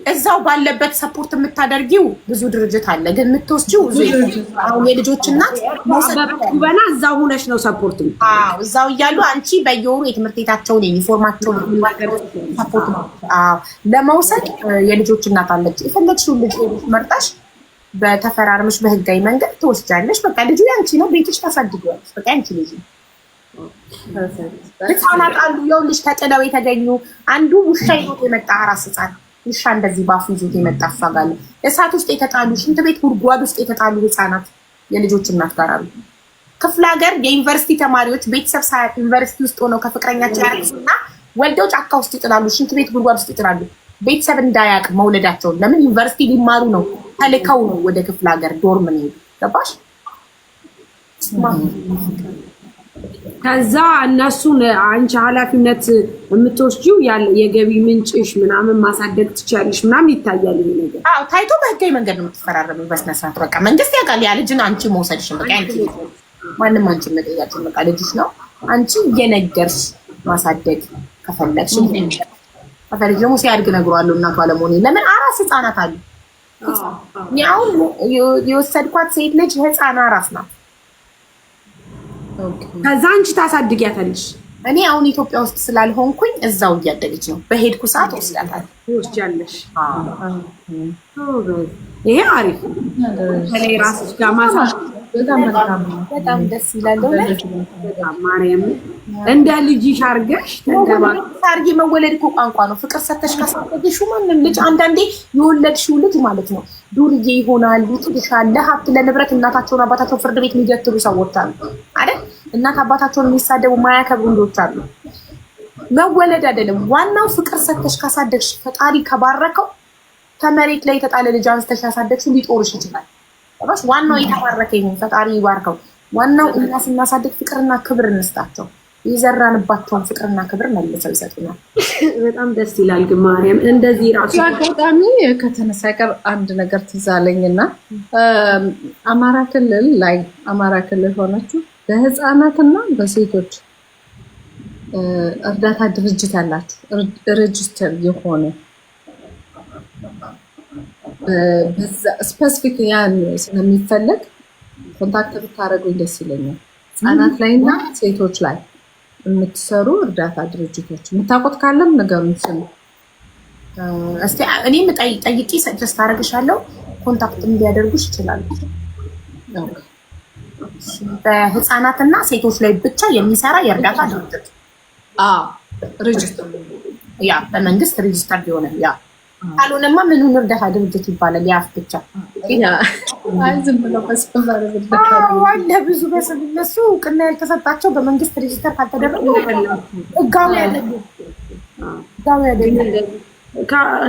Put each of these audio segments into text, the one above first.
እዛው ባለበት support የምታደርጊው ብዙ ድርጅት አለ፣ ግን የምትወስጂው ብዙ አሁን የልጆች እናት ጉበና እዛው ሆነሽ ነው support። እዛው እያሉ አንቺ በየወሩ የትምህርት ቤታቸውን፣ ዩኒፎርማቸውን support ለመውሰድ የልጆች እናት አለች። የፈለግሽውን ልጅ መርጠሽ በተፈራርመሽ በህጋዊ መንገድ ትወስጃለሽ። በቃ ልጁ ያንቺ ነው፣ ቤትሽ ታሳድጊዋለሽ። በቃ ያንቺ ልጅ ነው። ህፃናት አሉ፣ ይኸውልሽ ተጥለው የተገኙ። አንዱ ውሻ ይዞት የመጣ አራስ ህፃን፣ ውሻ እንደዚህ ባፉ ይዞት የመጣ እሷ ጋር አለ። እሳት ውስጥ የተጣሉ፣ ሽንት ቤት ጉድጓድ ውስጥ የተጣሉ ህፃናት የልጆች እናት ጋር አሉ። ክፍለ ሀገር የዩኒቨርሲቲ ተማሪዎች ቤተሰብ ሳያውቅ ዩኒቨርሲቲ ውስጥ ሆነው ከፍቅረኛቸው ያረግዙና ወልደው ጫካ ውስጥ ይጥላሉ፣ ሽንት ቤት ጉድጓድ ውስጥ ይጥላሉ። ቤተሰብ እንዳያውቅ መውለዳቸውን። ለምን? ዩኒቨርሲቲ ሊማሩ ነው፣ ተልከው ነው ወደ ክፍለ ሀገር dorm ነው። ገባሽ? ከዛ እነሱን አንቺ ኃላፊነት የምትወስጂው የገቢ ምንጭሽ ምናምን ማሳደግ ትችያለሽ ምናምን ይታያል። ይሄ ነገር አዎ፣ ታይቶ በህጋዊ መንገድ ነው የምትፈራረሚው በስነ ስርዓት። በቃ መንግስት ያውቃል ያ ልጅን አንቺ መውሰድሽን። በቃ አንቺ ማንም አንቺ መጠየቃችን በቃ ልጅሽ ነው። አንቺ እየነገርሽ ማሳደግ ከፈለግሽ፣ ከፈለግሽ ደግሞ ሲያድግ እነግረዋለሁ እናቱ አለመሆኔ። ለምን አራስ ህፃናት አሉ። እኔ አሁን የወሰድኳት ሴት ልጅ ህፃን አራስ ናት። ከዛ አንቺ ታሳድጊያታለሽ። እኔ አሁን ኢትዮጵያ ውስጥ ስላልሆንኩኝ እዛው እያደገች ነው። በሄድኩ ሰዓት ወስዳታለሁ። ትወስጃለሽ። ይሄ አሪፍ ነው። በተለይ ራስሽ ጋር ማሳ በጣም መልካም ነው። በጣም ደስ ይላል። እውነት። በጣም ማርያም እንደ ልጅሽ አድርገሽ ተንከባ አድርጌ መወለድ እኮ ቋንቋ ነው። ፍቅር ሰተሽ ካሳደግሽው ማንም ልጅ፣ አንዳንዴ የወለድሽው ልጅ ማለት ነው ዱርዬ ይሆናል፣ ይጥልሻል። ለሀብት ለንብረት እናታቸውን አባታቸውን ፍርድ ቤት የሚገትሩ ሰዎች አሉ አይደል? እናት አባታቸውን የሚሳደቡ፣ ማያከብሩ ልጆች አሉ። መወለድ አይደለም ዋናው፣ ፍቅር ሰተሽ ካሳደግሽ ፈጣሪ ከባረከው ከመሬት ላይ የተጣለ ልጅ አንስተሽ ያሳደግሽው ሊጦርሽ ይችላል። ገባሽ? ዋናው የተባረከ ይሁን፣ ፈጣሪ ይባርከው። ዋናው እኛ ስናሳድግ ፍቅርና ክብር እንስጣቸው። የዘራንባቸውን ፍቅርና ክብር መልሰው ይሰጡናል። በጣም ደስ ይላል። ግን ማርያም እንደዚህ ራሱ አጋጣሚ ከተነሳ ቀር አንድ ነገር ትዝ አለኝና አማራ ክልል ላይ፣ አማራ ክልል ሆናችሁ በህፃናትና በሴቶች እርዳታ ድርጅት ያላችሁ register የሆነ specific ያን ስለሚፈለግ contact ብታደርጉኝ ደስ ይለኛል። ህጻናት ላይ እና ሴቶች ላይ የምትሰሩ እርዳታ ድርጅቶች የምታውቁት ካለም ንገሩኝ ስሙ። እስቲ እኔም ጠይቄ suggest አደርግሻለሁ። Contact እንዲያደርጉሽ ይችላሉ። በህፃናትና ሴቶች ላይ ብቻ የሚሰራ የእርዳታ ድርጅት Register። Yeah፣ በመንግስት register የሆነ። Yeah፣ ካልሆነማ ምኑን እርዳታ ድርጅት ይባላል? የአፍ ብቻ። ዝም ብለው በስም አለ ብዙ በስም፣ እነሱ እውቅና ያልተሰጣቸው፣ በመንግስት register ካልተደረጉ ህጋዊ አይደሉም። ህጋዊ አይደሉም።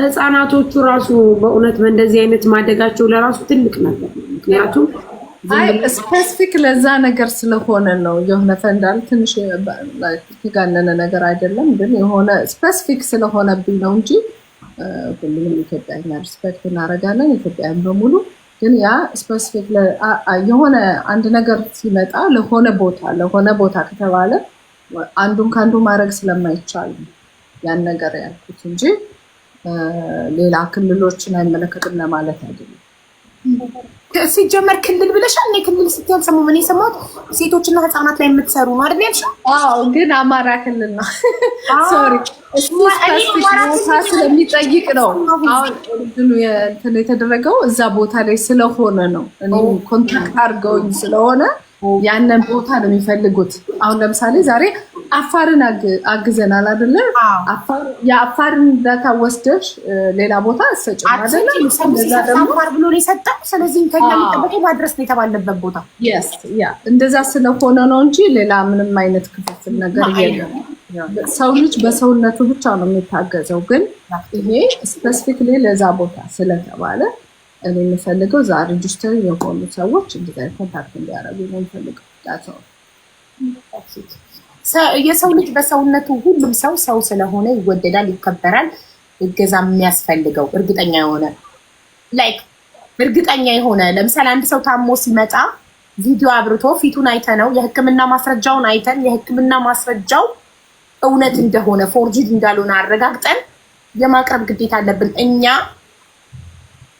ህፃናቶቹ ራሱ በእውነት በእንደዚህ አይነት ማደጋቸው ለራሱ ትልቅ ነገር ነው። ምክንያቱም Specific ለዛ ነገር ስለሆነ ነው። የሆነ ፈንዳል ትንሽ የተጋነነ ነገር አይደለም፣ ግን የሆነ specific ስለሆነብኝ ነው እንጂ ሁሉንም ኢትዮጵያኛ respect እናደርጋለን፣ ኢትዮጵያን በሙሉ። ግን ያ specific የሆነ አንድ ነገር ሲመጣ ለሆነ ቦታ ከተባለ አንዱን ከአንዱ ማድረግ ስለማይቻል ያን ነገር ያልኩት እንጂ ሌላ ክልሎችን አይመለከትም ለማለት አይደለም። ሲጀመር ክልል ብለሻል። እኔ ክልል ስትይ አልሰማሁም። እኔ የሰማሁት ሴቶችና ህፃናት ላይ የምትሰሩ ነው አይደል ያልሽው? አዎ፣ ግን አማራ ክልል ነው። Sorry፣ እሱ specific ቦታ ስለሚጠይቅ ነው። አሁን እንትኑ እንትን የተደረገው እዛ ቦታ ላይ ስለሆነ ነው። እኔ contact አድርገውኝ ስለሆነ ያንን ቦታ ነው የሚፈልጉት። አሁን ለምሳሌ ዛሬ አፋርን አግዘናል አይደለ? የአፋርን data ወስደሽ ሌላ ቦታ አትሰጭም አይደለ? አፋር ብሎ ነው የሰጠው። ስለዚህ ከኛ የሚጠበቀው ማድረስ ነው የተባለበት ቦታ። Yeah፣ እንደዛ ስለሆነ ነው እንጂ ሌላ ምንም አይነት ክፍፍል ነገር የለም። ሰው ልጅ በሰውነቱ ብቻ ነው የሚታገዘው። ግን ይሄ specifically ለዛ ቦታ ስለተባለ እኔ የምፈልገው እዛ register የሆኑ ሰዎች እንደዛ contact እንዲያደርጉ ነው የምፈልገው። የሰው ልጅ በሰውነቱ፣ ሁሉም ሰው ሰው ስለሆነ ይወደዳል፣ ይከበራል። እገዛ የሚያስፈልገው እርግጠኛ የሆነ፣ like እርግጠኛ የሆነ፣ ለምሳሌ አንድ ሰው ታሞ ሲመጣ ቪዲዮ አብርቶ ፊቱን አይተነው፣ የሕክምና ማስረጃውን አይተን፣ የሕክምና ማስረጃው እውነት እንደሆነ፣ forged እንዳልሆነ አረጋግጠን የማቅረብ ግዴታ አለብን። እኛ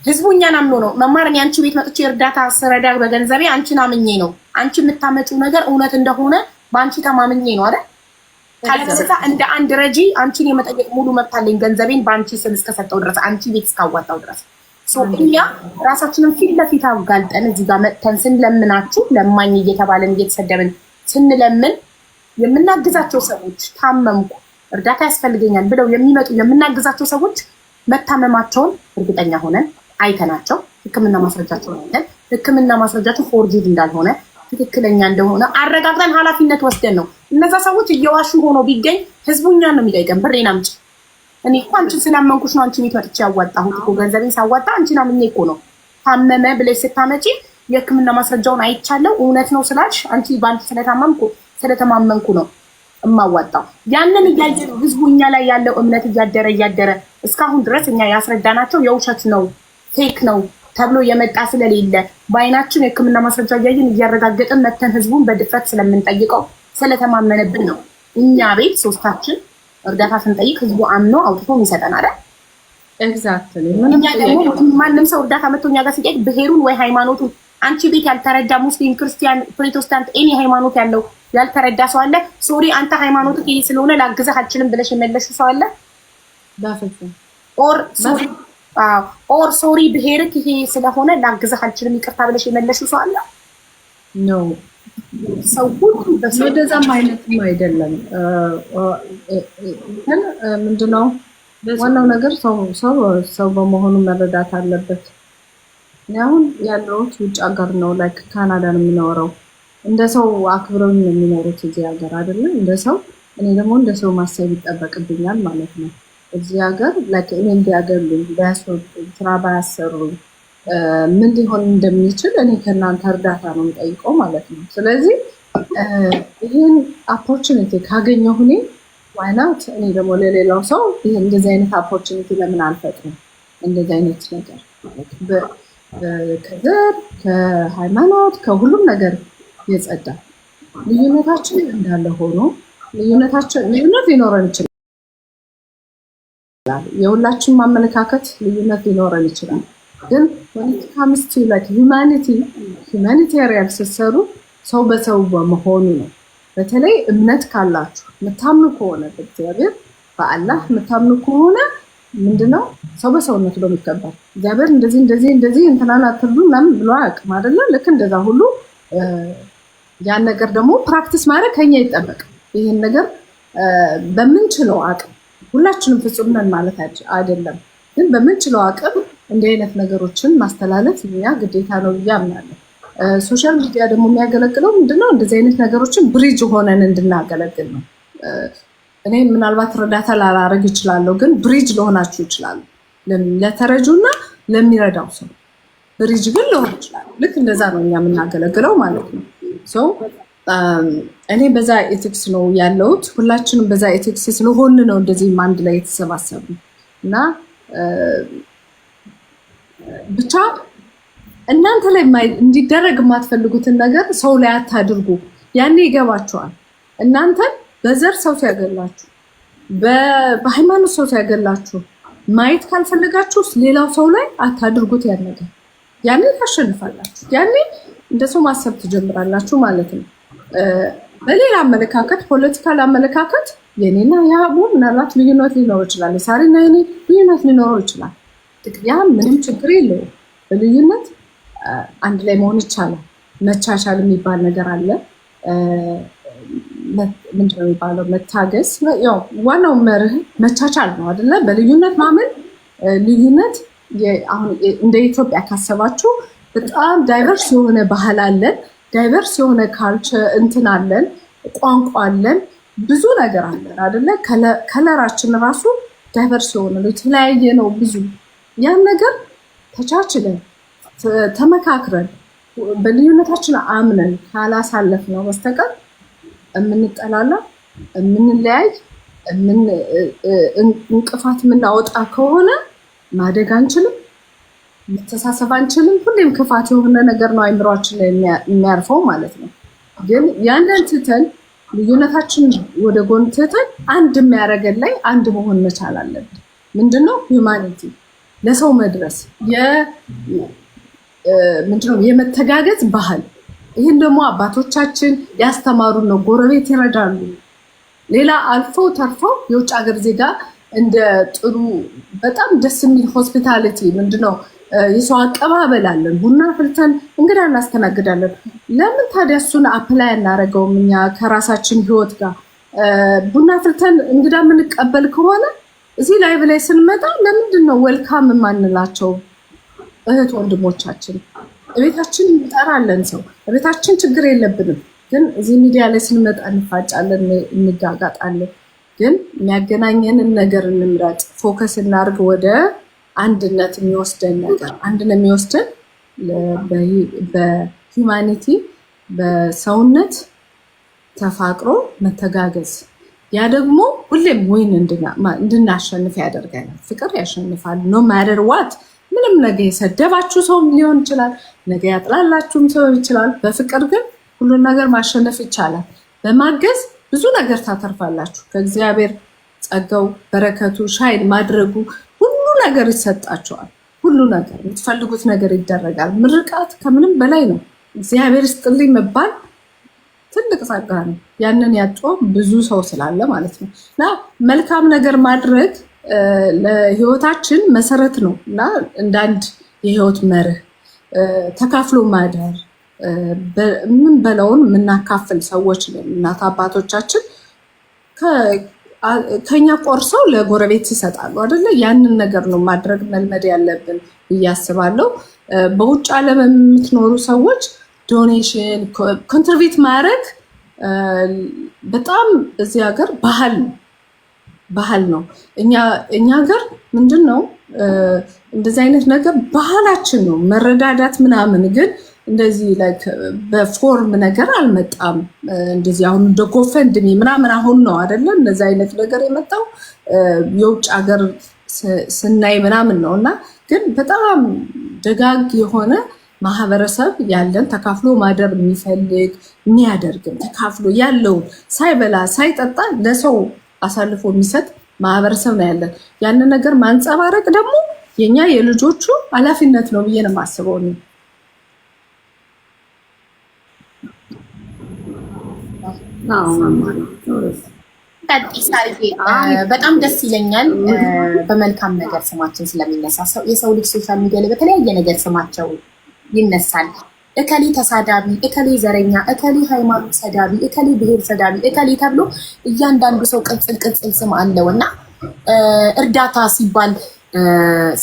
ህዝቡ እኛን አምኖ ነው መማር። እኔ አንቺ ቤት መጥቼ እርዳታ ስረዳ በገንዘቤ አንቺን አምኜ ነው። አንቺ የምታመጪው ነገር እውነት እንደሆነ በአንቺ ተማምኜ ነው አይደል? ካለበለዚያ እንደ አንድ ረጂ አንቺን የመጠየቅ ሙሉ መብት አለኝ፣ ገንዘቤን በአንቺ ስም እስከሰጠው ድረስ፣ አንቺ ቤት እስካዋጣው ድረስ። እኛ ራሳችንን ፊት ለፊት አጋልጠን እዚህ ጋር መጥተን ስንለምናችሁ፣ ለማኝ እየተባለን እየተሰደብን ስንለምን፣ የምናግዛቸው ሰዎች ታመምኩ እርዳታ ያስፈልገኛል ብለው የሚመጡ የምናግዛቸው ሰዎች መታመማቸውን እርግጠኛ ሆነን አይተናቸው፣ ሕክምና ማስረጃቸውን አይተን፣ ሕክምና ማስረጃቸው forged እንዳልሆነ፣ ትክክለኛ እንደሆነ አረጋግጠን ኃላፊነት ወስደን ነው። እነዛ ሰዎች እየዋሹ ሆኖ ቢገኝ ህዝቡ እኛን ነው የሚጠይቀን። ብሬን አምጪ፣ እኔ እኮ አንቺን ስላመንኩሽ ነው አንቺ ቤት መጥቼ ያዋጣሁት እኮ፣ ገንዘቤን ሳዋጣ አንቺን አምኜ እኮ ነው። ታመመ ብለሽ ስታመጪ የህክምና ማስረጃውን አይቻለው፣ እውነት ነው ስላልሽ፣ አንቺ በአንቺ ስለታመምኩ ስለተማመንኩ ነው እማዋጣው። ያንን እያየ ነው ህዝቡ እኛ ላይ ያለው እምነት እያደረ እያደረ እስካሁን ድረስ እኛ ያስረዳናቸው የውሸት ነው፣ fake ነው ተብሎ የመጣ ስለሌለ፣ በአይናችን የህክምና ማስረጃ እያየን እያረጋገጥን መተን ህዝቡን በድፍረት ስለምንጠይቀው ስለተማመነብን ነው። እኛ ቤት ሶስታችን እርዳታ ስንጠይቅ ህዝቡ አምኖ አውጥቶ የሚሰጠን አይደል? Exactly። እኛ ደግሞ ማንም ሰው እርዳታ መጥቶ እኛ ጋር ሲጠይቅ ብሔሩን ወይ ሃይማኖቱን፣ አንቺ ቤት ያልተረዳ ሙስሊም፣ ክርስቲያን፣ ፕሮቴስታንት፣ any ሃይማኖት ያለው ያልተረዳ ሰው አለ? Sorry፣ አንተ ሃይማኖት ይሄ ስለሆነ ላግዝህ አልችልም ብለሽ የመለስሽው ሰው አለ? በፍጹም። Or sorry፣ ብሔርክ ይሄ ስለሆነ ላግዝህ አልችልም፣ ይቅርታ ብለሽ የመለስሽው ሰው አለ? No። ሰው ሁሉ በሰው ወደዛም አይነትም አይደለም። ግን ምንድነው ዋናው ነገር ሰው ሰው ሰው በመሆኑ መረዳት አለበት። እኔ አሁን ያለሁት ውጭ ሀገር ነው፣ like ካናዳ ነው የምኖረው። እንደ ሰው አክብረው ነው የሚኖሩት እዚህ ሀገር አይደለም እንደ ሰው። እኔ ደግሞ እንደ ሰው ማሰብ ይጠበቅብኛል ማለት ነው። እዚህ ሀገር like እኔን ቢያገሉኝ፣ ቢያስወጡኝ፣ ስራ ባያሰሩኝ ምን ሊሆን እንደሚችል እኔ ከእናንተ እርዳታ ነው የምጠይቀው ማለት ነው። ስለዚህ ይህን opportunity ካገኘሁ እኔ why not? እኔ ደግሞ ለሌላው ሰው ይህ እንደዚህ አይነት opportunity ለምን አልፈጥርም? እንደዚህ አይነት ነገር ከዘር፣ ከሃይማኖት፣ ከሁሉም ነገር የጸዳ፣ ልዩነታችን እንዳለ ሆኖ፣ ልዩነታችን ልዩነት ሊኖረን ይችላል። የሁላችንም አመለካከት ልዩነት ሊኖረን ይችላል። ግን when it comes to like humanity፣ humanitarian ስትሰሩ ሰው በሰው በመሆኑ ነው። በተለይ እምነት ካላችሁ፣ የምታምኑ ከሆነ፣ በእግዚአብሔር በአላህ የምታምኑ ከሆነ ምንድነው ሰው በሰውነቱ ነው የሚከበር። እግዚአብሔር እንደዚህ እንደዚህ እንደዚህ እንትናን አትርዱ ምናምን ብሎ አያውቅም አይደለ? ልክ እንደዛ ሁሉ ያን ነገር ደግሞ practice ማድረግ ከኛ ይጠበቅ። ይህን ነገር በምንችለው አቅም፣ ሁላችንም ፍጹም ነን ማለት አይደለም፣ ግን በምንችለው አቅም እንዲህ አይነት ነገሮችን ማስተላለፍ እኛ ግዴታ ነው ብዬ አምናለሁ። Social media ደግሞ የሚያገለግለው ምንድነው? እንደዚህ አይነት ነገሮችን bridge ሆነን እንድናገለግል ነው። እኔ ምናልባት እርዳታ ላላረግ እችላለሁ፣ ግን bridge ልሆናችሁ እችላለሁ። ለተረጁና ለሚረዳው ሰው bridge ግን ልሆን እችላለሁ። ልክ እንደዛ ነው እኛ የምናገለግለው ማለት ነው። እኔ በዛ ethics ነው ያለሁት። ሁላችንም በዛ ethics ስለሆን ነው እንደዚህም አንድ ላይ የተሰባሰቡ። እና ብቻ እናንተ ላይ እንዲደረግ የማትፈልጉትን ነገር ሰው ላይ አታድርጉ። ያኔ ይገባችኋል። እናንተን በዘር ሰው ሲያገላችሁ፣ በሃይማኖት ሰው ሲያገላችሁ ማየት ካልፈለጋችሁ ሌላው ሰው ላይ አታድርጉት ያን ነገር። ያኔ ታሸንፋላችሁ። ያኔ እንደ ሰው ማሰብ ትጀምራላችሁ ማለት ነው። በሌላ አመለካከት፣ political አመለካከት የኔና የሀቡ ምናልባት ልዩነት ሊኖረው ይችላል። የሳሪና የኔ ልዩነት ሊኖረው ይችላል። ያ ምንም ችግር የለውም። በልዩነት አንድ ላይ መሆን ይቻላል። መቻቻል የሚባል ነገር አለ። ምንድነው የሚባለው? መታገስ። ያው ዋናው መርህ መቻቻል ነው አይደለ? በልዩነት ማመን። ልዩነት አሁን እንደ ኢትዮጵያ ካሰባችሁ በጣም diverse የሆነ ባህል አለን፣ diverse የሆነ culture እንትን አለን፣ ቋንቋ አለን፣ ብዙ ነገር አለን አይደለ? Color ኣችን ራሱ diverse የሆነ ነው፣ የተለያየ ነው ብዙ። ያን ነገር ተቻችለን፣ ተመካክረን፣ በልዩነታችን አምነን ካላሳለፍነው በስተቀር የምንጠላላ፣ የምንለያይ፣ እንቅፋት የምናወጣ ከሆነ ማደግ አንችልም፣ መተሳሰብ አንችልም። ሁሌም ክፋት የሆነ ነገር ነው አይምሯችን ላይ የሚያርፈው ማለት ነው። ግን ያንን ትተን፣ ልዩነታችን ወደ ጎን ትተን አንድ የሚያደርገን ላይ አንድ መሆን መቻል አለብን። ምንድነው? Humanity። ለሰው መድረስ፣ ምንድነው የመተጋገዝ ባህል። ይህን ደግሞ አባቶቻችን ያስተማሩን ነው። ጎረቤት ይረዳሉ። ሌላ አልፎ ተርፎ የውጭ ሀገር ዜጋ እንደ ጥሩ በጣም ደስ የሚል hospitality፣ ምንድነው የሰው አቀባበል አለን። ቡና አፍልተን እንግዳ እናስተናግዳለን። ለምን ታዲያ እሱን apply አናደርገውም? እኛ ከራሳችን ህይወት ጋር ቡና አፍልተን እንግዳ የምንቀበል ከሆነ እዚህ live ላይ ስንመጣ ለምንድን ነው welcome የማንላቸው እህት ወንድሞቻችን? እቤታችን እንጠራለን ሰው፣ እቤታችን ችግር የለብንም። ግን እዚህ ሚዲያ ላይ ስንመጣ እንፋጫለን፣ እንጋጋጣለን። ግን የሚያገናኘንን ነገር እንምረጥ፣ focus እናድርግ ወደ አንድነት የሚወስደን ነገር። አንድነት የሚወስደን በ humanity፣ በሰውነት ተፋቅሮ መተጋገዝ። ያ ደግሞ ሁሌም win እንድናሸንፍ ያደርገናል። ፍቅር ያሸንፋል። No matter what፣ ምንም ነገ የሰደባችሁ ሰውም ሊሆን ይችላል፣ ነገ ያጥላላችሁም ሰው ይችላል። በፍቅር ግን ሁሉን ነገር ማሸነፍ ይቻላል። በማገዝ ብዙ ነገር ታተርፋላችሁ። ከእግዚአብሔር ጸጋው፣ በረከቱ፣ shine ማድረጉ ሁሉ ነገር ይሰጣችኋል። ሁሉ ነገር የምትፈልጉት ነገር ይደረጋል። ምርቃት ከምንም በላይ ነው። እግዚአብሔር ስጥልኝ መባል ትልቅ ጸጋ ነው። ያንን ያጡ ብዙ ሰው ስላለ ማለት ነው። እና መልካም ነገር ማድረግ ለህይወታችን መሰረት ነው እና እንደ አንድ የህይወት መርህ ተካፍሎ ማደር፣ የምንበላውን የምናካፍል ሰዎች፣ እናት አባቶቻችን ከኛ ቆርሰው ለጎረቤት ይሰጣሉ አይደለ? ያንን ነገር ነው ማድረግ መልመድ ያለብን ብዬ አስባለሁ። በውጭ ዓለም የምትኖሩ ሰዎች donation contribute ማድረግ በጣም እዚህ ሀገር ባህል ነው፣ ባህል ነው። እኛ ሀገር ምንድን ነው እንደዚህ አይነት ነገር ባህላችን ነው መረዳዳት ምናምን፣ ግን እንደዚህ like በ form ነገር አልመጣም። እንደዚህ አሁን እንደ GoFundMe ምናምን አሁን ነው አይደለ? እንደዚህ አይነት ነገር የመጣው የውጭ ሀገር ስናይ ምናምን ነው። እና ግን በጣም ደጋግ የሆነ ማህበረሰብ ያለን፣ ተካፍሎ ማደር የሚፈልግ፣ የሚያደርግም፣ ተካፍሎ ያለውን ሳይበላ ሳይጠጣ ለሰው አሳልፎ የሚሰጥ ማህበረሰብ ነው ያለን። ያንን ነገር ማንጸባረቅ ደግሞ የኛ የልጆቹ ኃላፊነት ነው ብዬ ነው የማስበው። እኔ አዎ መማሪ። በጣም ደስ ይለኛል። በመልካም ነገር ስማችን ስለሚነሳ ሰው የሰው ልጅ social media ላይ በተለያየ ነገር ስማቸው ይነሳል። እከሌ ተሳዳቢ፣ እከሌ ዘረኛ፣ እከሌ ሃይማኖት ሰዳቢ፣ እከሌ ብሔር ሰዳቢ፣ እከሌ ተብሎ እያንዳንዱ ሰው ቅጽል ቅጽል ስም አለው እና እርዳታ ሲባል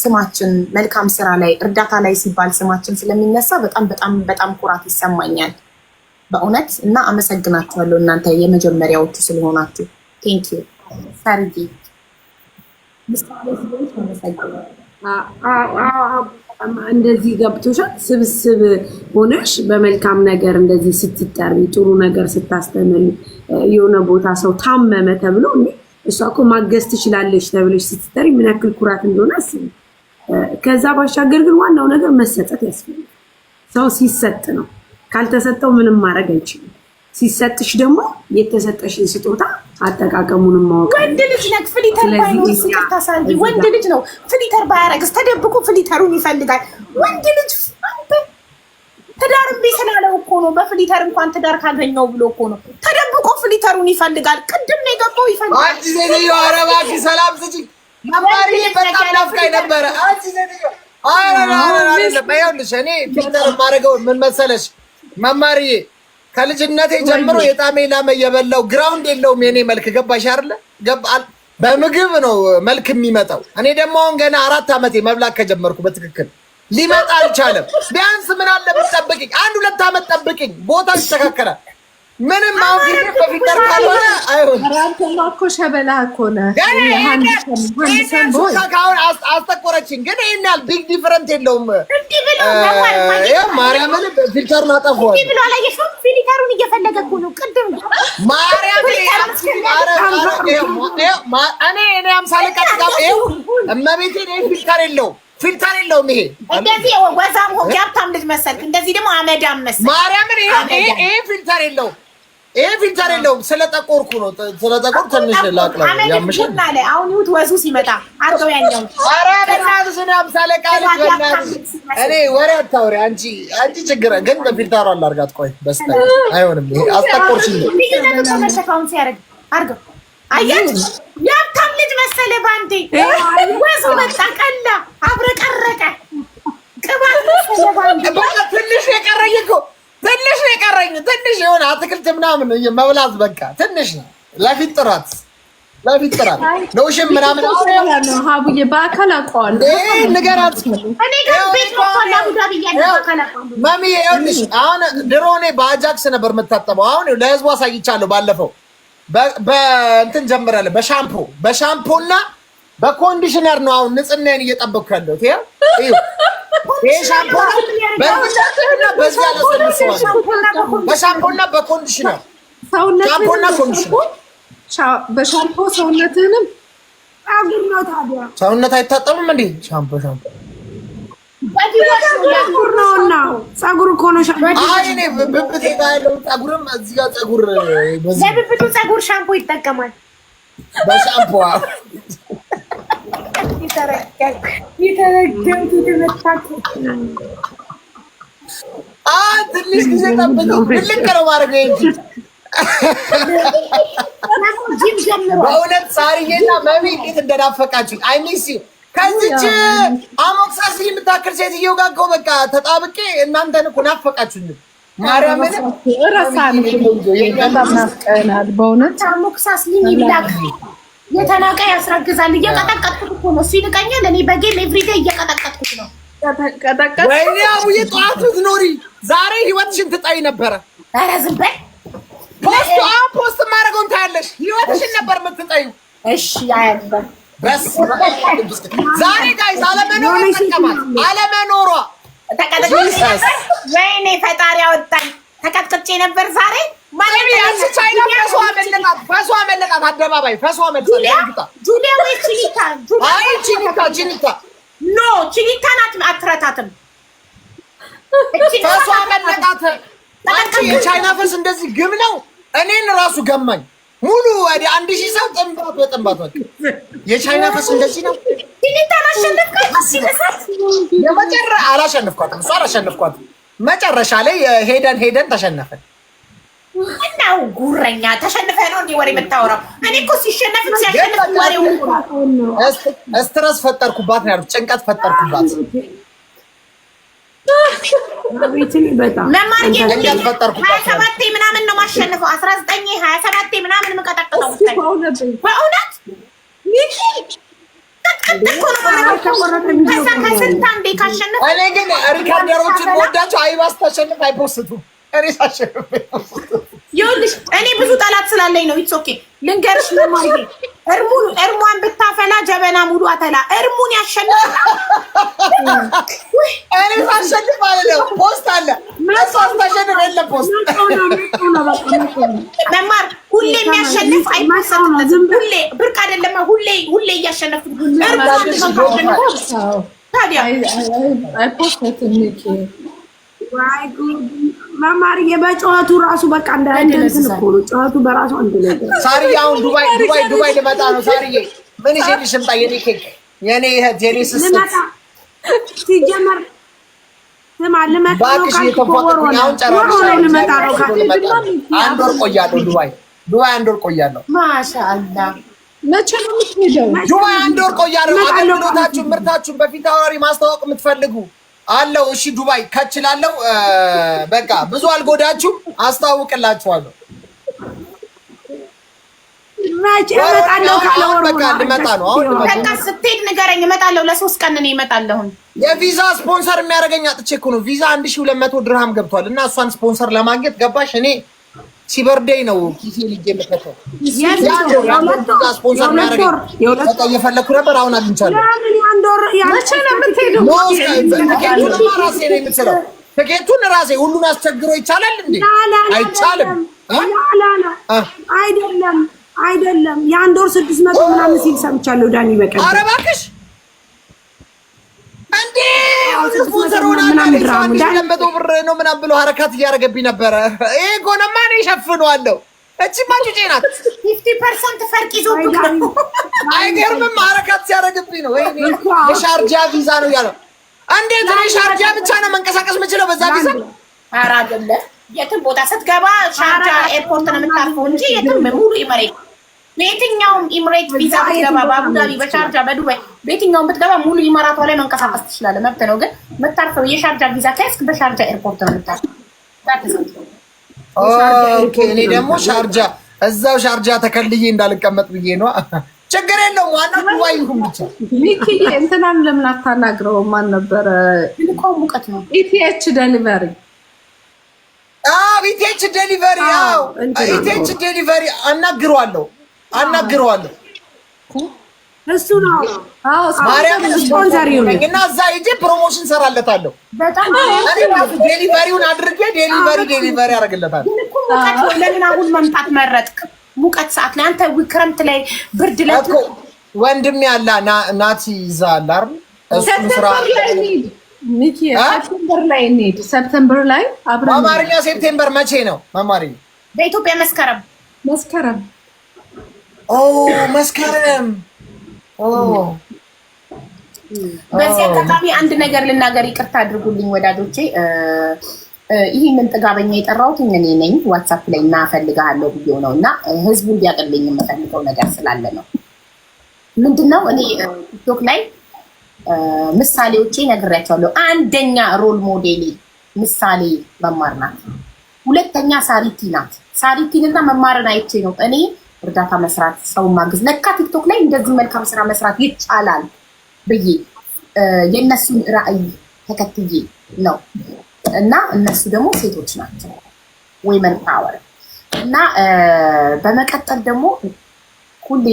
ስማችን፣ መልካም ስራ ላይ፣ እርዳታ ላይ ሲባል ስማችን ስለሚነሳ በጣም በጣም በጣም ኩራት ይሰማኛል በእውነት። እና አመሰግናችኋለሁ እናንተ የመጀመሪያዎቹ ስለሆናችሁ። Thank you ሳርዬ፣ ምሳሌ ስለሆንሽ አመሰግናለሁ። እንደዚህ ገብቶሻል። ስብስብ ሆነሽ በመልካም ነገር እንደዚህ ስትጠሪ፣ ጥሩ ነገር ስታስተምሪ፣ የሆነ ቦታ ሰው ታመመ ተብሎ እሷ እኮ ማገዝ ትችላለች ተብለሽ ስትጠሪ ምን ያክል ኩራት እንደሆነ አስቢ። ከዛ ባሻገር ግን ዋናው ነገር መሰጠት ያስፈልጋል። ሰው ሲሰጥ ነው። ካልተሰጠው ምንም ማድረግ አይችልም። ሲሰጥሽ ደግሞ የተሰጠሽን ስጦታ አጠቃቀሙንም ማወቅ። ወንድ ልጅ ነክ filter ባይኖር፣ ይቅርታ ሳንጂ፣ ወንድ ልጅ ነው፣ filter ባያረግስ ተደብቆ filter ኡን ይፈልጋል። ወንድ ልጅ አንተ ትዳር እምቢ ስላለው እኮ ነው። በ filter እንኳን ትዳር ካገኘው ብሎ እኮ ነው ተደብቆ filter ኡን ይፈልጋል። ቅድም ነው የገባው፣ ይፈልጋል። አንቺ ሴትዮ፣ ኧረ እባክሽ ሰላም ስጪኝ። መማሪ በጣም ናፍቃኝ ነበረ። አንቺ ሴትዮ፣ ኧረ ኧረ አይደለም። ይኸውልሽ እኔ filter የማደርገው ምን መሰለሽ መማርዬ፣ ከልጅነቴ ጀምሮ የጣሜ ላመ እየበላው ground የለውም የኔ መልክ፣ ገባሽ አይደለ? በምግብ ነው መልክ የሚመጣው። እኔ ደግሞ አሁን ገና 4 ዓመቴ መብላት ከጀመርኩ በትክክል ሊመጣ አልቻለም። ቢያንስ ምን አለ ብትጠብቂኝ፣ አንድ 2 ዓመት ጠብቂኝ፣ ቦታ ይስተካከላል። ምንም አሁን filter በ filter ካልሆነ አይሆን። አንተማ እኮ ሸበላ እኮ ነህ። አሁን አስጠቆረችኝ፣ ግን ይሄን ያህል big different የለውም። እንዲህ ብሎ ማርያምን filter ኡን አጠፋዋለሁ። እንዲህ ብሎ አላየሽውም? Filter ኡን እየፈለገ እኮ ነው ቅድም። ማርያምን እኔ 50 አለቃ ይኸው እመቤቴን፣ ይሄ filter የለውም፣ filter የለውም። ይሄ እንደዚህ ወዛም ሆ የሀብታም ልጅ መሰልክ፣ እንደዚህ ደግሞ አመዳም መሰልክ። ማርያምን ይሄ filter የለውም። ይሄ filter የለውም። ስለጠቆርኩ ነው። ስለጠቆርኩ ትንሽ ላቅላ ያምሻል። አለ አሁን ይሁት ወዙ ሲመጣ አርገው ያኛው። ኧረ በእናትሽ እኔ አምሳ አለቃ ልጅ በእናትሽ እኔ ወሬ አታውሪ አንቺ። አንቺ ችግር ግን በ filter ኡ አላርጋት። ቆይ በስተ አይሆንም። ይሄ አስጠቆርሽኝ። ልዩነቱ ተመልከተው ሲያደርግ አርገው አያችሁ፣ የሀብታም ልጅ መሰለ ባንዴ። ወዙ መጣ፣ ቀላ፣ አብረቀረቀ ቅባት መሰለ ባንዴ። በቃ ትንሽ የቀረኝ እኮ ትንሽ ነው የቀረኝ። ትንሽ የሆነ አትክልት ምናምን መብላት በቃ ትንሽ ነው። ለፊት ጥራት ለፊት ጥራት lotion ምናምን ሀቡዬ በአካል አውቀዋለሁ። ንገራት። እኔ ጋር ቤት መጥቷል። አቡዳቢ እያለ በአካል አውቀዋለሁ። ማሚ ይኸውልሽ፣ አሁን ድሮ እኔ በአጃክስ ነበር የምታጠበው። አሁን ለህዝቡ አሳይቻለሁ። ባለፈው በእንትን ጀምራለሁ። በሻምፖ በሻምፖና በ conditioner ነው አሁን ንጽህናዬን እየጠበቅኩ ያለሁት። ይኸው ይሄ ሻምፖ በዚህ አለሰልሰዋለሁ። በሻምፖና በ conditioner ሻምፖና conditioner በሻምፖ ሰውነትህንም ጸጉር ነው ታዲያ። ሰውነት አይታጠብም እንዴ? ሻምፖ ሻምፖ ጸጉር ነውና ጸጉር እኮ ነው። አይ እኔ ብብቴ ጋር ያለው ጸጉርም እዚህ ጋር ጸጉር ለብብቱ ጸጉር ሻምፖ ይጠቀማል። በሻምፖ የተረገምት የተመታክ ትንሽ ጊዜ ጠብቂ። ትልቅ ነው ማድረግ እንጂ በእውነት ሳርዬና መሚ እንዴት እንደናፈቃችሁ I miss you። ከዚች አሞክሳስ የምታክል ሴትየው ጋር እኮ በቃ ተጣብቄ እናንተን እኮ ናፈቃችሁኝ። ማርያምን እረሳን በጣም ናፍቀናል በእውነት። አሞክሳስ ይብላክ የተናቀ ያስረግዛል። እየቀጠቀጥኩት እኮ ነው። እሱ ይንቀኛል። እኔ በ game everyday እየቀጠቀጥኩት ነው። ወይኔ አቡዬ ጠዋት ብትኖሪ ዛሬ ህይወትሽን ትጣይ ነበረ። ኧረ ዝም በል። post post የማደርገውን ታያለሽ። ህይወትሽን ነበር የምትጠዩ። እሺ አያለሁ። ዛሬ guys አለመኖሯ ጠቀማት። አለመኖሯ ተቀጥቅጬ ነበር። ወይኔ ፈጣሪ አወጣኝ። ተቀጥቅጬ ነበር ዛሬ ማለት ቻይና ፈሷ መለጣት፣ ፈሷ መለጣት፣ አደባባይ ፈሷ መለጣት። ጁሊያ ወይ ቺኒታ? አይ ቺኒታ፣ ቺኒታ No ቺኒታን አትረታትም። ፈሷ መለጣት። አንቺ የቻይና ፈስ እንደዚህ ግም ነው። እኔን ራሱ ገማኝ። ሙሉ ወደ 1000 ሰው ጥንባት በጥንባት በቃ የቻይና ፈስ እንደዚህ ነው። ቺኒታን አሸነፍካት? የመጨረ አላሸነፍኳትም፣ እሷ አላሸነፍኳትም። መጨረሻ ላይ ሄደን ሄደን ተሸነፈን። እናው ጉረኛ ተሸንፈ ነው እንዲህ ወሬ የምታወራው? እኔ እኮ ሲሸነፍ ሲያሸንፍ ወሬው stress ፈጠርኩባት ነው ያሉት። ጭንቀት ፈጠርኩባት። መማር 27 ምናምን ነው ማሸንፈው። 19 27 ምናምን የምቀጠቅጠው በእውነት ከዛ ከስንት አንዴ ካሸነፈ። እኔ ግን recorder ኦችን ወዳቸው አይባስ ተሸንፍ አይ post ኡም። እኔ ሳሸንፍ ይኸውልሽ እኔ ብዙ ጠላት ስላለኝ ነው። It's okay ልንገርሽ፣ መማርዬ እርሙን እርሟን ብታፈላ ጀበና ሙሉ አተላ። እርሙን ያሸንፍ እኔ ሳሸንፍ አለ post አለ። እሷ ስታሸንፍ የለም post። መማር ሁሌ የሚያሸንፍ አይ post ለትም። ሁሌ ብርቅ አይደለም። ሁሌ ሁሌ እያሸነፍኩ ታዲያ አይ post ም ሚኪ። መማርዬ በጨዋቱ ራሱ በቃ እንደ እንትን እኮ ነው። ጨዋቱ በራሱ አንድ ነገር። ሳርዬ አሁን ዱባይ ዱባይ ዱባይ ልመጣ ነው። ሳርዬ ምን ይዤልሽ ልምጣ? የኔ ኬክ፣ የኔ እህት፣ የኔ ስስት። ልመጣ ሲጀመር ስማ ልመጣ ነው ካልክ እኮ ወር ሆነ። ወር ሆነ ልመጣ ነው ካልክ። አንድ ወር ቆያለሁ ዱባይ ዱባይ አንድ ወር ቆያለሁ። ማሻአላህ። መቼ ነው የምትሄደው? ዱባይ አንድ ወር ቆያለሁ። አገልግሎታችሁን ምርታችሁን በፊት አውራሪ ማስተዋወቅ የምትፈልጉ አለው። እሺ ዱባይ ከችላለው። በቃ ብዙ አልጎዳችሁም፣ አስተዋውቅላችኋለሁ። መቼ እመጣለሁ ካለ ወር በቃ ልመጣ ነው አሁን። በቃ ስትሄድ ንገረኝ፣ እመጣለሁ። ለ3 ቀን እኔ እመጣለሁኝ። የቪዛ ስፖንሰር የሚያደርገኝ አጥቼ እኮ ነው። ቪዛ 1200 ድርሃም ገብቷል እና እሷን ስፖንሰር ለማግኘት ገባሽ። እኔ ሲበርደኝ ነው ኪሴ ልጄ የምከተው። ስፖንሰር የሚያደርገኝ በቃ እየፈለኩ ነበር፣ አሁን አግኝቻለሁ። መቼ ነው የምትሄደው? ትኬቱንማ ራሴ ነው የምችለው። ትኬቱን ራሴ ሁሉን አስቸግሮ ይቻላል እንዴ? አይቻልም። አይደለም አይደለም፣ የአንድ ወር 600 ምናምን ሲል ሰምቻለሁ። ዳኒ በቀደም። ኧረ እባክሽ እንዴ ስፖንሰር ሆና 1200 ብር ነው ምናምን ብሎ ሀረካት እያደረገብኝ ነበረ። ይሄ ጎነማ እኔ እሸፍነዋለሁ። እቺማ ጩጬ ናት። 50% ፈርቅ ይዞብክ ነው። አይገርምም? ሀረካት ሲያደርግብኝ ነው። ወይኔ የሻርጃ ቪዛ ነው ያለው። እንዴት እኔ ሻርጃ ብቻ ነው መንቀሳቀስ የምችለው በዛ ቪዛ? ኧረ አይደለም። የትም ቦታ ስትገባ ሻርጃ airport ነው የምታርፈው እንጂ የትም ሙሉ ኢሚሬት፣ በየትኛውም ኢሚሬት ቪዛ ብትገባ፣ በአቡዳቢ፣ በሻርጃ፣ በዱባይ፣ በየትኛውም ብትገባ ሙሉ ኢማራቷ ላይ መንቀሳቀስ ትችላለህ። መብት ነው። ግን የምታርፈው የሻርጃ ቪዛ ከያዝክ በሻርጃ airport ነው የምታርፈው። Okay፣ እኔ ደግሞ ሻርጃ እዛው ሻርጃ ተከልዬ እንዳልቀመጥ ብዬ ነው። ችግር የለውም። ዋናው ዱባይ ይሁን ብቻ። ሚኪዬ፣ እንትናን ለምን አታናግረው? ማን ነበረ? እኮ ሙቀት ነው። ETH Delivery። አዎ፣ ETH Delivery። አዎ፣ ETH Delivery አናግረዋለሁ፣ አናግረዋለሁ። እሱ ነው። ማርያም ስፖንሰር ይሁን። እና እዛ ሄጄ promotion ሰራለታለሁ። በጣም እኔ ራሱ delivery ውን አድርጌ delivery አደርግለታለሁ። ግን እኮ ሙቀት ነው። ለምን አሁን መምጣት መረጥክ? ሙቀት ሰዓት ላይ አንተ ክረምት ላይ ብርድ ላይ እኮ ወንድሜ ያለ ናቲ ይዛ አለ አይደል? እሱም ስራ September ላይ እንሂድ ሚኪ፣ September ላይ እንሂድ። September ላይ አብረን። በአማርኛ September መቼ ነው መማሪ? በኢትዮጵያ መስከረም። መስከረም። ኦ፣ መስከረም፣ ኦ። በዚህ አጋጣሚ አንድ ነገር ልናገር፣ ይቅርታ አድርጉልኝ ወዳጆቼ። ይህንን ጥጋበኛ የጠራሁት እኔ ነኝ። WhatsApp ላይ እና እፈልግሃለሁ ብዬው ነው እና ህዝቡ እንዲያውቅልኝ የምፈልገው ነገር ስላለ ነው። ምንድነው፣ እኔ TikTok ላይ ምሳሌዎቼ ነግሬያቸዋለሁ። አንደኛ role model ኤ ምሳሌ መማር ናት። ሁለተኛ ሳሪቲ ናት። ሳሪቲን እና መማርን አይቼ ነው እኔ እርዳታ መስራት፣ ሰው ማገዝ፣ ለካ TikTok ላይ እንደዚህ መልካም ስራ መስራት ይቻላል ብዬ የእነሱን ራዕይ ተከትዬ ነው እና እነሱ ደግሞ ሴቶች ናቸው፣ women power። እና በመቀጠል ደግሞ ሁሌ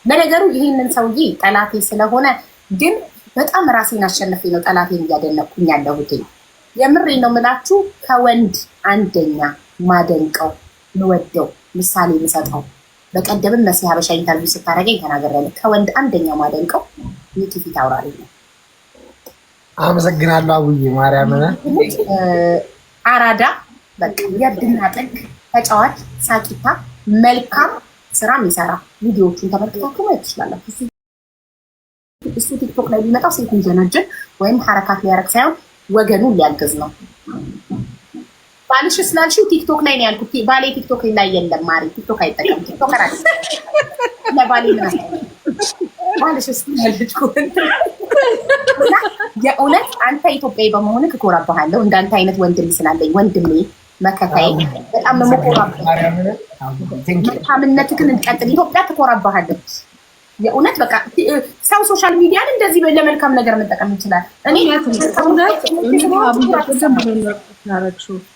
ለነገሩ ይህንን ሰውዬ ጠላቴ ስለሆነ ግን በጣም ራሴን አሸንፌ ነው ጠላቴን እያደነቅኩኝ ያለሁት። የምሬ ነው የምላችሁ። ከወንድ አንደኛ ማደንቀው፣ ምወደው፣ ምሳሌ የምሰጠው፣ በቀደምም መሲ ሀበሻ interview ስታደርገኝ ተናግሬያለሁ። ከወንድ አንደኛ ማደንቀው ሚኪ ፊት አውራሪ ነው። አመሰግናለሁ አቡዬ ማርያምን። አራዳ፣ በቃ የእብድና ጥግ ተጫዋች፣ ሳቂታ፣ መልካም ስራ የሚሰራ፣ ቪዲዮዎቹን ተመልክታችሁ ማየት ትችላላችሁ። እሱ TikTok ላይ የሚመጣው ሴት ሊጀነጅን ወይም ሀረካት ሊያደርግ ሳይሆን ወገኑን ሊያግዝ ነው። ባልሽ ስላልሽው TikTok ላይ ነው ያልኩት። ባሌ TikTok ላይ የለም ማሪ፣ TikTok አይጠቀም። TikToker አለ ለባሌ ምን ባልሽ ስላለች የእውነት አንተ ኢትዮጵያዊ በመሆንህ እኮራብሃለሁ። እንዳንተ አይነት ወንድም ስላለኝ፣ ወንድሜ መከታዬ፣ በጣም ነው የምኮራብህ። መልካምነትህን እንቀጥል። ኢትዮጵያ ትኮራብሃለች። የእውነት በቃ ሰው social media ን እንደዚህ ለመልካም ነገር መጠቀም ይችላል። እኔ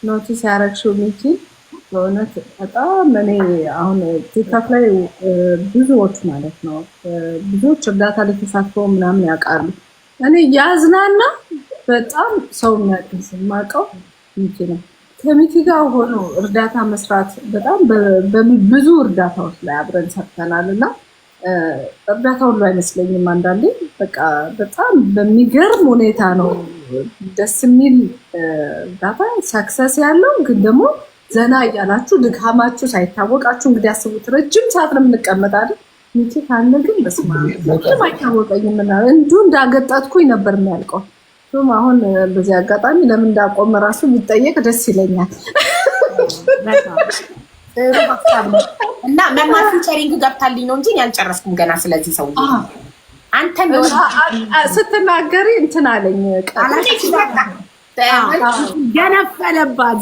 notice ያረግሽው ሚኪ፣ በእውነት በጣም እኔ አሁን TikTok ላይ ብዙዎች ማለት ነው ብዙዎች እርዳታ ላይ ተሳትፈው ምናምን ያውቃሉ። እኔ ያዝናና በጣም ሰው የሚያግዝ የማውቀው ሚኪ ነው። ከሚኪ ጋር ሆኖ እርዳታ መስራት፣ በጣም ብዙ እርዳታዎች ላይ አብረን ሰርተናል እና እርዳታ ሁሉ አይመስለኝም። አንዳንዴ በቃ በጣም በሚገርም ሁኔታ ነው ደስ የሚል እርዳታ success ያለው፣ ግን ደግሞ ዘና እያላችሁ ድካማችሁ ሳይታወቃችሁ፣ እንግዲህ አስቡት፣ ረጅም ሰዓት ነው የምንቀመጥ አይደል? ሚኪ ካለ ግን በስመ አብ ምንም አይታወቀኝም። እንዲሁ እንዳገጠጥኩኝ ነበር የሚያልቀው። አሁን በዚህ አጋጣሚ ለምን እንዳቆመ ራሱ ቢጠየቅ ደስ ይለኛል። ጥሩ ሀሳብ ነው እና መማር featuring ገብታልኝ ነው እንጂ ያልጨረስኩም ገና። ስለዚህ ሰውዬ አንተን ስትናገሪ እንትን አለኝ። ገነፈለባት።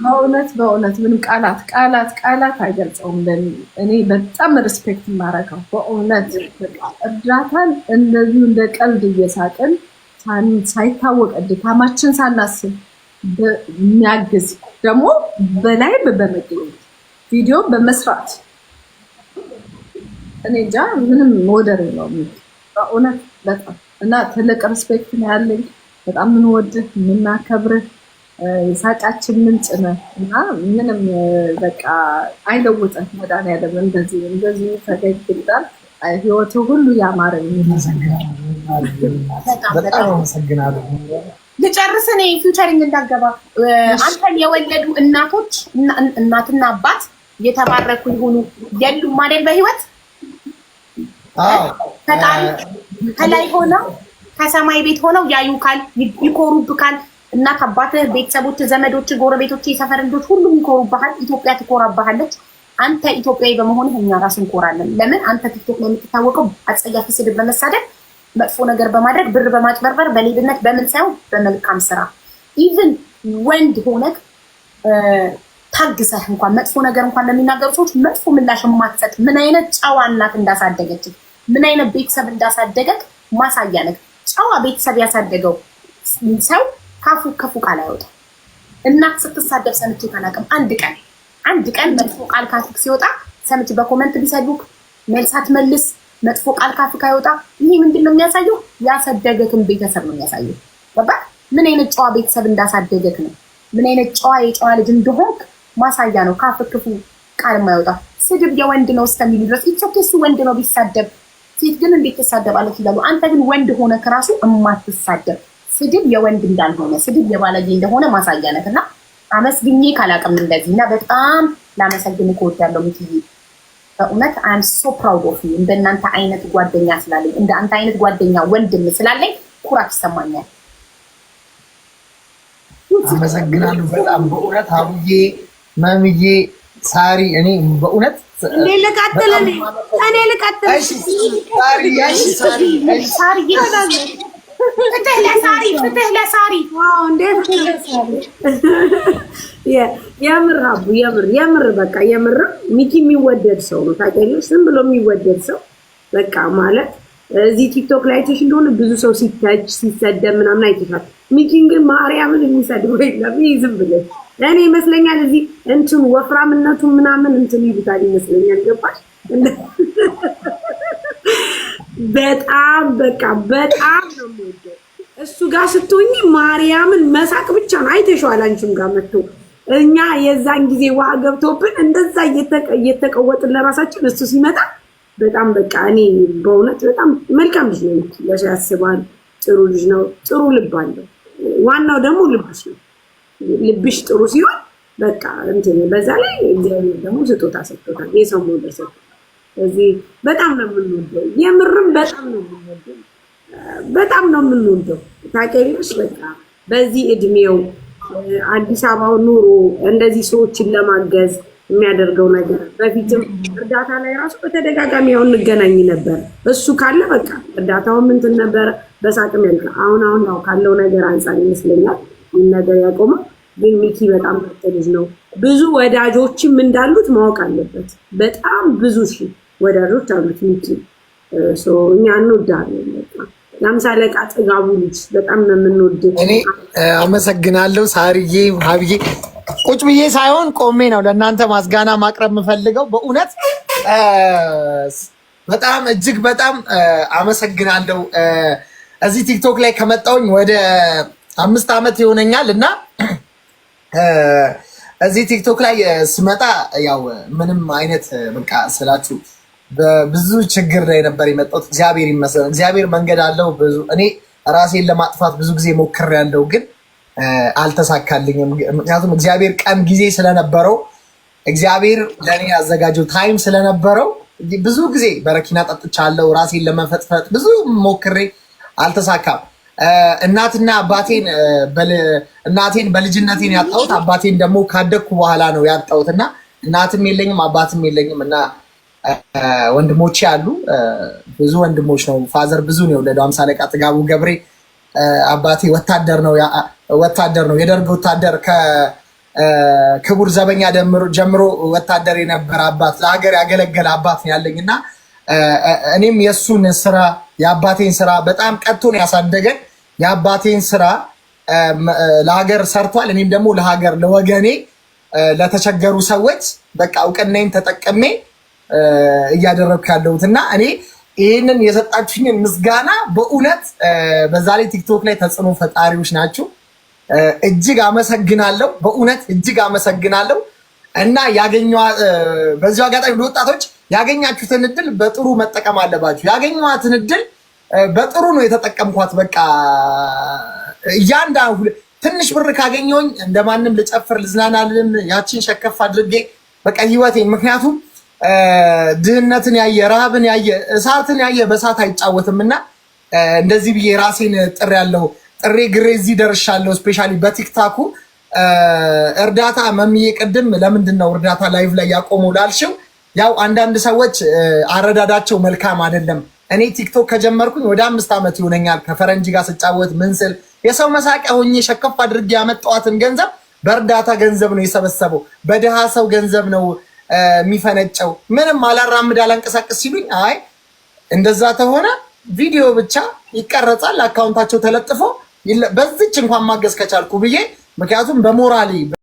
በእውነት በእውነት ምንም ቃላት ቃላት ቃላት አይገልጸውም። እኔ በጣም respect የማደርገው፣ በእውነት እርዳታን እንደዚሁ እንደ ቀልድ እየሳቅን ሳይታወቅ ድካማችን ሳናስብ የሚያግዝ፣ ደግሞ በላይ በመገኘት ቪዲዮ በመስራት፣ እኔ እንጃ ምንም ወደር የለውም። በእውነት በጣም እና ትልቅ respect ነው ያለኝ። በጣም የምንወድህ፣ የምናከብርህ፣ የሳቃችን ምንጭ ነህ እና ምንም በቃ አይለውጥህ መድኃኒዓለም፣ እንደዚህ እንደዚህ ፈገግ እንዳልክ ህይወትህ ሁሉ ያማረ። በጣም አመሰግናለሁ። ልጨርስ እኔ featuring እንዳገባ። አንተን የወለዱ እናቶች፣ እናትና አባት የተባረኩ ይሁኑ። የሉም አይደል በህይወት? ፈጣሪ ከላይ ሆነው፣ ከሰማይ ቤት ሆነው ያዩካል፣ ይኮሩብካል። እናት አባትህ፣ ቤተሰቦች፣ ዘመዶች፣ ጎረቤቶች፣ የሰፈር ልጆች ሁሉም ይኮሩብሃል። ኢትዮጵያ ትኮራብሃለች። አንተ ኢትዮጵያዊ በመሆንህ እኛ ራስ እንኮራለን። ለምን፣ አንተ ቲክቶክ ላይ የምትታወቀው አጸያፊ ስድብ በመሳደብ፣ መጥፎ ነገር በማድረግ፣ ብር በማጭበርበር፣ በሌብነት በምን ሳይሆን በመልካም ስራ፣ even ወንድ ሆነህ ታግሰህ እንኳን መጥፎ ነገር እንኳን ለሚናገሩ ሰዎች መጥፎ ምላሽ የማትሰጥ፣ ምን አይነት ጨዋ እናት እንዳሳደገች፣ ምን አይነት ቤተሰብ እንዳሳደገክ ማሳያ ነህ። ጨዋ ቤተሰብ ያሳደገው ሰው ካፉ ክፉ ቃል አይወጣም። እናት ስትሳደብ ሰምቼ አላውቅም። አንድ ቀን፣ አንድ ቀን መጥፎ ቃል ካፍክ ሲወጣ ሰምቼ፣ በ comment ቢሰድቡክ መልስ አትመልስ፣ መጥፎ ቃል ካፍክ አይወጣ። ይሄ ምንድን ነው የሚያሳየው? ያሳደገክን ቤተሰብ ነው የሚያሳየው። ገባህ? ምን አይነት ጨዋ ቤተሰብ እንዳሳደገክ ነው። ምን አይነት ጨዋ የጨዋ ልጅ እንደሆንክ ማሳያ ነው። ካፍክ ክፉ ቃል የማይወጣ። ስድብ የወንድ ነው እስከሚሉ ድረስ፣ it's okay፣ እሱ ወንድ ነው ቢሳደብ፣ ሴት ግን እንዴት ትሳደባለች ይላሉ። አንተ ግን ወንድ ሆነህ ራሱ እማትሳደብ፣ ስድብ የወንድ እንዳልሆነ፣ ስድብ የባለጌ እንደሆነ ማሳያ ነህ። እና አመስግኜ ካላቅም እንደዚህ እና በጣም ላመሰግን እወዳለሁ ሚኪዬ። በእውነት I'm so proud of you። እንደናንተ አይነት ጓደኛ ስላለኝ፣ እንደ አንተ አይነት ጓደኛ ወንድም ስላለኝ ኩራት ይሰማኛል። አመሰግናለሁ በጣም በእውነት አቡዬ፣ መምዬ፣ ሳሪ፣ እኔ በእውነት እኔ ልቀጥል፣ እኔ ልቀጥል። ሳሪ። ፍትህ ለሳሪ፣ ፍትህ ለሳሪ። እንዴት የምር አቡ፣ የምር የምር፣ በቃ የምር ሚኪ የሚወደድ ሰው ነው። ታውቂያለሽ፣ ዝም ብሎ የሚወደድ ሰው። በቃ ማለት እዚህ ቲክቶክ ላይ አይተሽ እንደሆነ ብዙ ሰው ሲተች፣ ሲሰደብ ምናምን አይተሻል። ሚኪን ግን ማርያምን የሚሰድበው የለም። ይህ ዝም ብለሽ እኔ ይመስለኛል እዚህ እንትን ወፍራምነቱ ምናምን እንትን ይሉታል ይመስለኛል። ገባሽ? በጣም በቃ በጣም ነው የምወደው። እሱ ጋር ስትሆኚ ማርያምን መሳቅ ብቻ ነው። አይተሸዋል። አንቺም ጋር መጥቶ እኛ የዛን ጊዜ ውሃ ገብቶብን እንደዛ እየተቀወጥን ለራሳችን፣ እሱ ሲመጣ በጣም በቃ እኔ በእውነት በጣም መልካም ልጅ ነው። ለሰው ያስባል። ጥሩ ልጅ ነው። ጥሩ ልብ አለው። ዋናው ደግሞ ልብሽ ነው። ልብሽ ጥሩ ሲሆን በቃ እንትን፣ በዛ ላይ እግዚአብሔር ደግሞ ስጦታ ሰጥቶታል። የሰው መውደድ ሰጥቶታል። ስለዚህ በጣም ነው የምንወደው። የምርም በጣም ነው የምንወደው። በጣም ነው የምንወደው። ታውቂያለሽ፣ በቃ በዚህ እድሜው አዲስ አበባ ኑሮ እንደዚህ ሰዎችን ለማገዝ የሚያደርገው ነገር፣ በፊትም እርዳታ ላይ ራሱ በተደጋጋሚ ያው እንገናኝ ነበር። እሱ ካለ በቃ እርዳታውም እንትን ነበረ፣ በሳቅም ያልቃል። አሁን አሁን ያው ካለው ነገር አንጻር ይመስለኛል ይህን ነገር ያቆመው። ግን ሚኪ በጣም ምርጥ ልጅ ነው። ብዙ ወዳጆችም እንዳሉት ማወቅ አለበት። በጣም ብዙ ሺህ ወዳጆች አሉት ሚኪ። እኛ እንወዳለን። በቃ የአምሳ አለቃ ጥጋቡ ልጅ በጣም ነው የምንወድ። እኔ አመሰግናለሁ ሳርዬ፣ ሀብዬ። ቁጭ ብዬ ሳይሆን ቆሜ ነው ለእናንተ ማስጋና ማቅረብ የምፈልገው። በእውነት በጣም እጅግ በጣም አመሰግናለሁ። እዚህ ቲክቶክ ላይ ከመጣሁኝ ወደ 5 ዓመት ይሆነኛል እና እዚህ ቲክቶክ ላይ ስመጣ ያው ምንም አይነት በቃ ስላችሁ በብዙ ችግር ላይ ነበር የመጣሁት። እግዚአብሔር ይመስገን፣ እግዚአብሔር መንገድ አለው። ብዙ እኔ ራሴን ለማጥፋት ብዙ ጊዜ ሞክሬያለሁ፣ ግን አልተሳካልኝም። ምክንያቱም እግዚአብሔር ቀን ጊዜ ስለነበረው፣ እግዚአብሔር ለእኔ ያዘጋጀው time ስለነበረው፣ ብዙ ጊዜ በረኪና ጠጥቻለሁ። ራሴን ለመፈጥፈጥ ብዙ ሞክሬ አልተሳካም። እናትና አባቴን፣ እናቴን በልጅነቴን ያጣሁት፣ አባቴን ደግሞ ካደግኩ በኋላ ነው ያጣሁት እና እናትም የለኝም፣ አባትም የለኝም እና ወንድሞቼ አሉ። ብዙ ወንድሞች ነው። Father ብዙ ነው የወለደው። አምሳ አለቃ ጥጋቡ ገብሬ አባቴ ወታደር ነው፣ ወታደር ነው፣ የደርግ ወታደር፣ ከክቡር ዘበኛ ጀምሮ ወታደር የነበረ አባት፣ ለሀገር ያገለገለ አባት ነው ያለኝ እና እኔም የእሱን ስራ፣ የአባቴን ስራ፣ በጣም ቀጥቶ ነው ያሳደገን። የአባቴን ስራ ለሀገር ሰርቷል። እኔም ደግሞ ለሀገር፣ ለወገኔ፣ ለተቸገሩ ሰዎች በቃ እውቅናዬን ተጠቅሜ እያደረግኩ ያለሁት እና እኔ ይህንን የሰጣችሁኝን ምስጋና በእውነት፣ በዛ ላይ ቲክቶክ ላይ ተጽዕኖ ፈጣሪዎች ናችሁ። እጅግ አመሰግናለሁ። በእውነት እጅግ አመሰግናለሁ። እና በዚሁ አጋጣሚ ለወጣቶች ያገኛችሁትን እድል በጥሩ መጠቀም አለባችሁ። ያገኘኋትን እድል በጥሩ ነው የተጠቀምኳት። በቃ እያንዳንዱ ትንሽ ብር ካገኘሁኝ እንደማንም ልጨፍር ልዝናናልም ያችን ሸከፍ አድርጌ በቃ ህይወቴን፣ ምክንያቱም ድህነትን ያየ፣ ረሃብን ያየ፣ እሳትን ያየ በእሳት አይጫወትም እና እንደዚህ ብዬ ራሴን ጥሬ ያለው ጥሬ ግሬ እዚህ ደርሻለሁ። Especially በቲክታኩ እርዳታ መምዬ ቅድም ለምንድን ነው እርዳታ live ላይ ያቆመው ላልሽው፣ ያው አንዳንድ ሰዎች አረዳዳቸው መልካም አይደለም። እኔ ቲክቶክ ከጀመርኩኝ ወደ 5 ዓመት ይሆነኛል። ከፈረንጅ ጋር ስጫወት ምን ስል የሰው መሳቂያ ሆኜ ሸከፍ አድርጌ ያመጣኋትን ገንዘብ በእርዳታ ገንዘብ ነው የሰበሰበው። በድሃ ሰው ገንዘብ ነው የሚፈነጨው። ምንም አላራምድ አላንቀሳቀስ ሲሉኝ አይ እንደዛ ተሆነ ቪዲዮ ብቻ ይቀረጻል፣ account ኣቸው ተለጥፎ በዚች እንኳን ማገዝ ከቻልኩ ብዬ፣ ምክንያቱም በሞራሌ